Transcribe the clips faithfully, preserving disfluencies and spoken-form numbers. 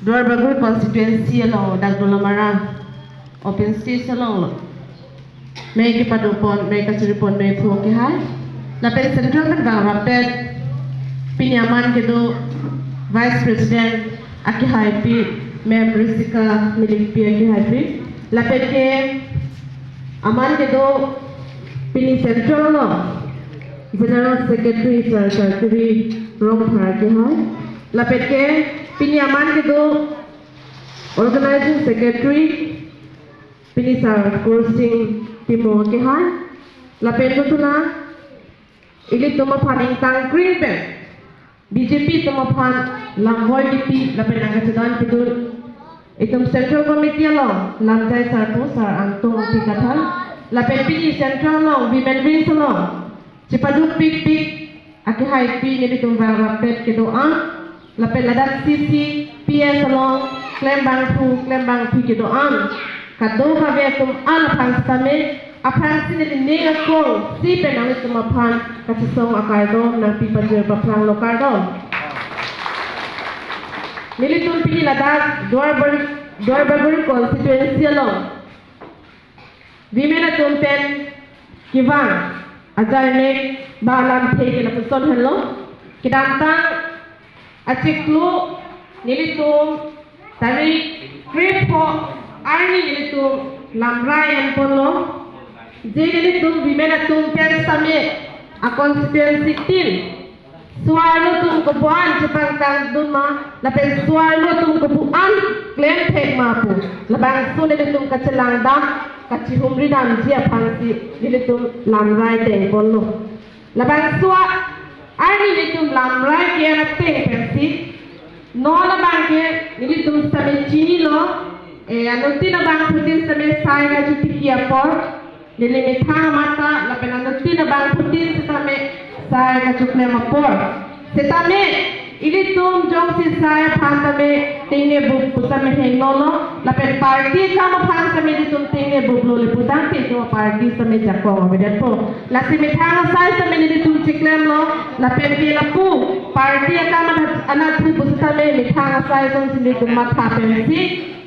Duarbagori constituency along dak Dolamara open stage along lo. Mei kepadopon, mei kachiripon, mei phu kehai. Lapen central pen bang rapet pini aman kedo Vice President akehaipi, Ma'am Risika Milingpi akehaipi. Lapen ke aman kedo pini central lo General Secretary Sar Sarkuri Rongphar akehai. Lapen ke pini aman kedo Organizing Secretary pini Sar Kursing Timung akehai. Lapen kutuna ilitum aphan ingtangkring pen B J P atum aphan lamvoi kipi lapen nangkachedan pidun itum Central Committee along lamjai sarpo Sar Angtung Ingti Kathar. Lapen pini Central along Women Wings along chepaduk pikpik akehaipi nelitum bang rapet kedo-an. Lapen ladak C C P S along klembangphu klembangpi kedo-an kadokave atum an aphan sitame aphrangsi neli ning akongsi pen nanglitum aphan kachesong akardom nangpi pajir paphranglo, kardom. Nelitum pini ladak Duarbagori, Duarbagori constituency along women atum pen kevang ajarnek ba alamthe ke lapuson henlo. Kedamtang achiklo nelitum tarik krepho arni nelitum lamrai enponlo. Je nelitum women atum pen sitame a constituency tin so-arlo atum kopu-an chepangtangdun ma, lapen so-arlo atum kopu-an klemthek ma pu labangso nelitum kachelang dam, kachihumri damji aphansi nelitum lamrai dengponlo. Labangso arni nelitum lamrai ke-en ateng pensi non abang ke nelitum sitame chinilo, eh, anuttin abangphutin sitame sai kachotiki apor, neli methang amat ta, lapen anuttin abangphutin sitame sai kachoklem apor. Sitame ilitum jongsi sai aphan tame tengne bup pu sitame hengnolo, lapen party akam aphan sitame ilitum tengne buplo le putangte itum party sitame jakong avedetpo. Lasi methang asai sitame nelitum chiklemlo, lapen ke lapu party akam anat, anat thu pu sitame methang asai atum si nelitum matha pensi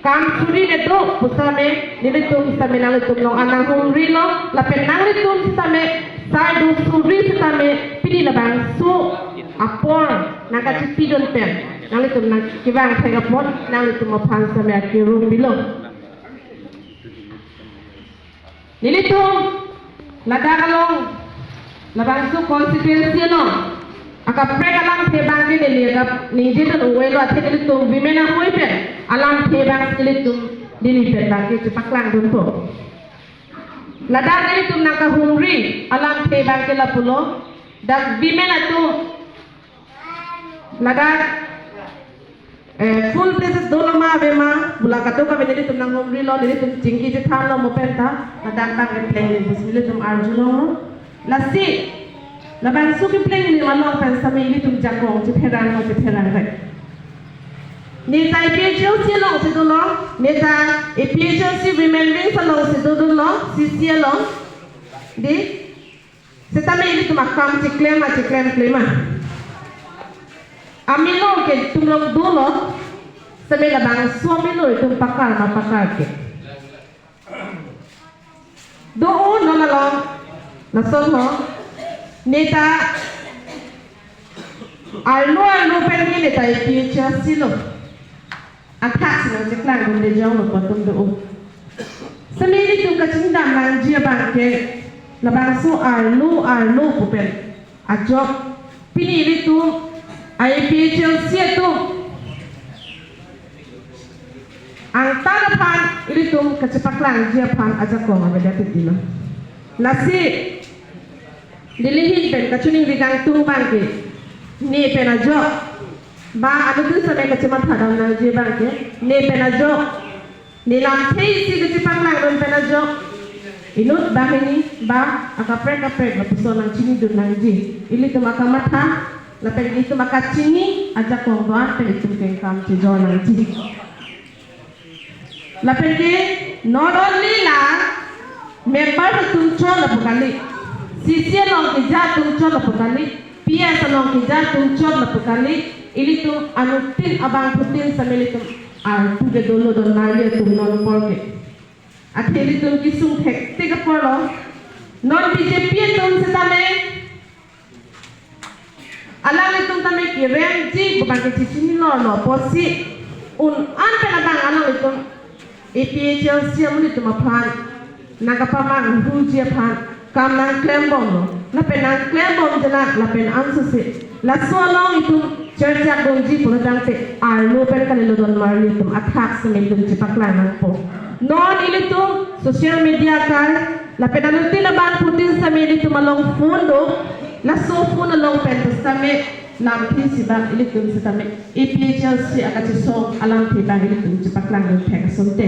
kam suri le do pu sitame nelitum sitame nanglitum along an nanghumrilo, lapen nanglitum sitame sai do suri sitame pini labangso apor nangkachipidun pen nanglitum nangkevang thek apot nanglitum aphan sitame akirum pilo. Nelitum ladak along labangso constituency along akaprek alamthe abang ke neli akap ningjedun un-elo, athe nelitum women ahui pen alamthe abang nelitum neli pen abang ke chepaklangdunpo. Ladak nelitum nangkahumri alamthe abang ke lapulo, dak women atum ladak, eh, full places dolo ma ave ma, bula kadokave nelitum nanghumrilo, nelitum chingki chethanlo mo penta, ladak abang kepleng neli bus nelitum arjulonglo. Lasi labangso kepleng neli along pen sitame ilitum jakong chepherang mo chepherang re. Neta A P H L C alongsi dolo, neta A P H L C Women Wings alongsi dodunlo, C C along. Di, sitame ilitum akam chiklem achiklem klem a. Amelo ke itum along dolo, sitame labangso amelo itum pakar ma pakar ke. Do-o non along, lason ho, neta arlo arlo pen ke neta A P H L C lo. Athak si nangcheklangdunde jonglo pu atum do-o. Sitame ilitum kachingdam nangji abang ke labangso arlo arlo pu pen ajok pini ilitum A P H L C atum angtan aphan ilitum kachepaklangji aphan ajakong avedet titilo. Lasi neli ahin pen kachiningri kangtung abang ke ne pen ajok ba anuttin sitame kachematha dam nangji abang ke ne pen ajok, ne lamthe isi kachepaklangdun pen ajok inut banghini ba akaprek kaprek lapuson nangchinidun nangji. Ilitum akamatha lapen ilitum akachini ajakong do-an pen itum kengkam chejor nangji. Lapen ke not only la member atum chot lapu kali, C C along keja atum chot lapu kali, P S along keja atum chot lapu kali, Ilitum anuttin abangphutin sitame ilitum arpu ke dolo don marli atum non apor ke. Athe ilitum kesung thektik apor lo. Non B J P atum sitame alanglitum tame kerem ji pu abang ke chechinilo lo apotsi un-an pen abang alanglitum A P H L C amonit atum aphan nangkapamanghuji aphan kam nangklembomlo. Lapen nangklembom jenak lapen ansose laso along itum church akdongji pulotangte arlo pen kalilo don marli atum athak sitame itum chepaklang nangpo. Non ilitum social media kai lapen anuttin abangphutin sitame ilitum along phone do, laso phone along pen sitame lamthe si abang ilitum sitame A P H L C akachesong alamthe abang ilitum chepaklang dun thek asonte.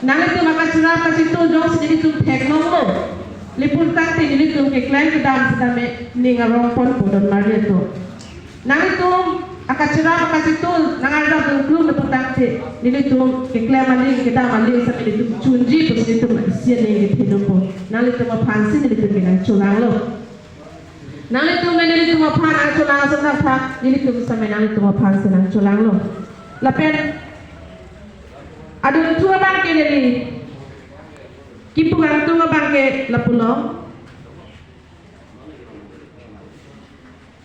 Nanglitum akacherap kacheto jongsi ilitum theklonglo, lapu tangte ilitum keklem kedam sitame ning arong ponpo don marli atum. Nanglitum akacherap akacheto nangarjap dun klum lapu tangte ilitum keklem aling kedam aling sitame ilitum chunji pusi ilitum isi aning kethenpo. Nanglitum aphansi ilitum ke nangcholanglo. Nanglitum pen ilitum aphan nangcholang asonthakthak, ilitum sitame nanglitum aphansi nangcholanglo. Lapen adunthu abang ke neli kipu kangtung abang ke lapulo.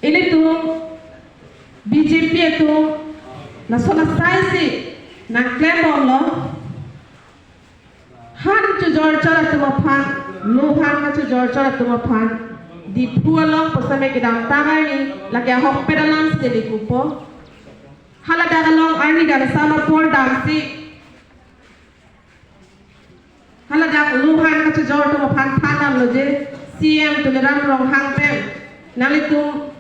Ilitum B J P atum laso lasaisi nangklembomlo. Han chojor chor atum aphan, lo han kachojor chor atum aphan, Diphu along pu sitame kedamtang arni lake ahokpet alam si neli pupo. Haladak along arni kangsam apor damsi haladak lo han kachojor atum aphan thandamlo je C M Tuliram Ronghang pen nanglitum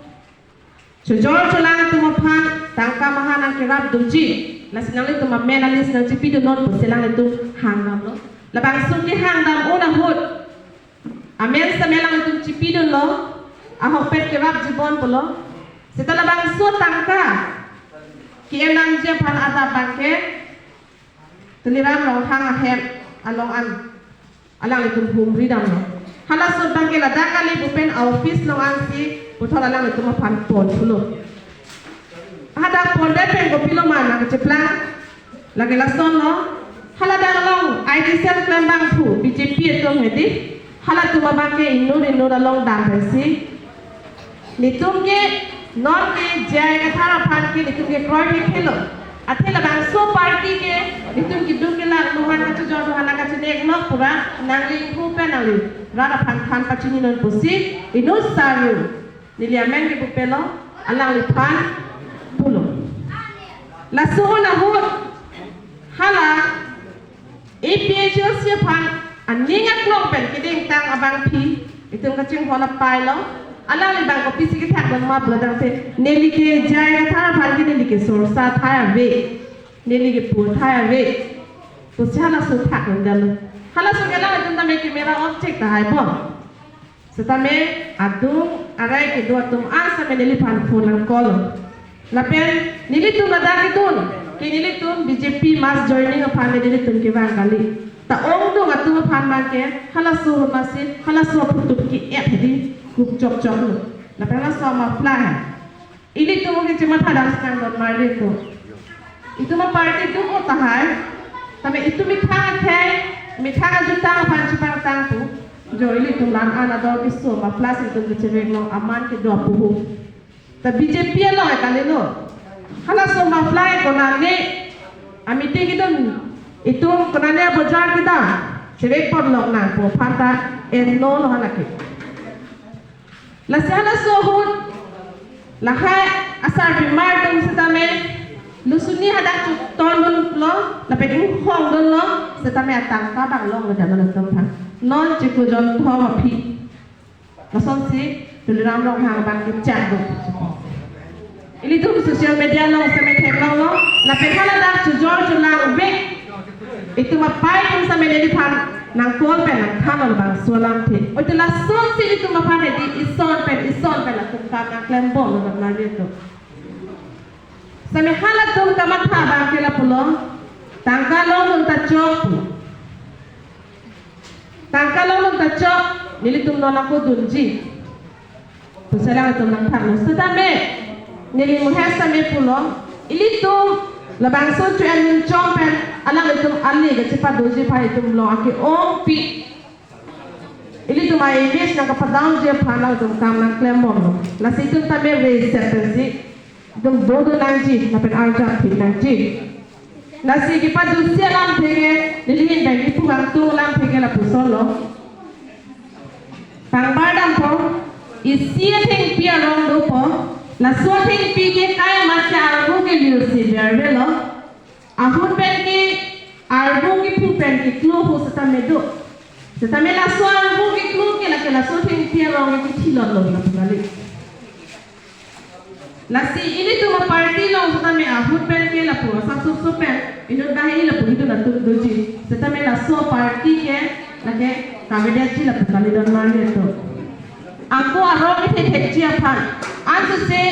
chojor cholang atum aphan tangka maha nangkerap dunji, lasi nanglitum amen alis nangchipidunnon pusi alanglitum hangdamlo. Labangso kehangdam un ahut amen sitame alanglitum chipidunlo, ahokpet kerapji bon pulo. Seta labangso tangka ke-en nangji aphan adap abang ke Tuliram Ronghang ahem along an alanglitum humri damlo. Halaso abang ke ladak kali pu pen a-office along ansi puthot alanglitum aphan pon thulo. Hadak pondet pen kopilo ma nangkacheplang? Lake lasonlo. Haladak along I T cell klembangphu B J P atum hedi. Halatum abang ke inut inut along dam pensi, netum ke non ke J I Kathar aphan ke netum ke kroiphelo. Athe labangso party ke netum keduk kelak lo han kachojor lo han kachinek nok pura nangli ingpu pen nangli rat aphan than pachininon pusi inut sarlu neli amen ke pupelo, alangliphan pulo. Laso un ahut hala A P H L C aphan aning aklong pen kedengtang abangpi itum kachinghon apailo. Alangli abang kopisi kethakdun ma pulotangte, neli ke J I Kathar aphan ke neli ke sorsa thai ave, neli ke pu thai ave pusi halaso thakdundamlo. Halaso ke alanglitum tame camera off chek tahai bom. Setame adung arai kedo atum an setame neliphan phone nang call. Lapen nelitum ladak kedun ke nelitum B J P mass joining aphan nelitum kevang kali. Ta ongdung atum aphan abang ke halaso ahut masi halaso aphutup ke-et hedi kup chok choklo. Lapen halaso muffler hai. Ilitum ke chematha dam si nang don marli atum. Itum aparty do ko tahai. Tame itum methang akhei, methang ajutang aphan chepangtang pu. Jo ilitum la-an ador keso muffler si itum kechevek long aman kedo apuhu. Ta B J P along kalilo. Halaso muffler konane a-meeting kedun itum konane abojar kedam chevek ponlok nangpo aphan ta enno lo halake. Lasi halaso ahut lahai asarpimar atum setame lusuni hadak chutondunlo, lapen inghongdunlo, setame atangka abang longlo dam atum aphan. Non chiklo jonthom aphi lasonsi Tuliram Ronghang abang kechak do. Ilitum social media along setame theklonglo, lapen haladak chojor cholang ave. Itum apai atum setame neliphan nang call pen nang thanlo labangso alamthe. Oi te lasonsi itum aphan hedi ison pen ison pen latum kam nang klembomlo don marli atum. Setame halatum kamatha abang ke lapulo, tangka longdun ta chok pu. Tangka longdun ta chok, nelitum non ako dunji pusi alanglitum nang thanlo. Setame Neli muhesa me pulo, ilitum labangso chu anun chom pen alanglitum ali kachepadoji aphan itum along ake-ongpi ilitum a-image nangkapadaunji aphan alangtum kam nangklembomlo. Lasi itum tame reset pensi itum bodo nangji lapen arjap thip nangji. Lasi kepadosi alamthe ke neli hin pen kipu kangtung alamthe ke lapusonlo. Pangbar dampo, isi athengpi arong dopo, laso athengpi ke kai masi arvo ke liu si bervelo. Ahut pen ke arvo kephu pen keklo ho setame do. Setame laso arvo keklo ke lake laso athengpi arong ke kethilotlo lapu kali. Lasi ilitum a-party along setame ahut pen ke lapu asap sopso pen inut bahi lapu hidun atum doji. Setame laso party ke lake kavedetji lapu kali don marli atum. Ako arong kethekji aphan, ansose,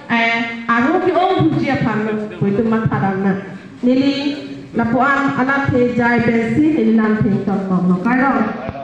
eh, arong ke-ongji aphan pu itum matha dam nang. Neli lapu-an alamthe jai pensi neli lamthe tongtonglo. Kardom.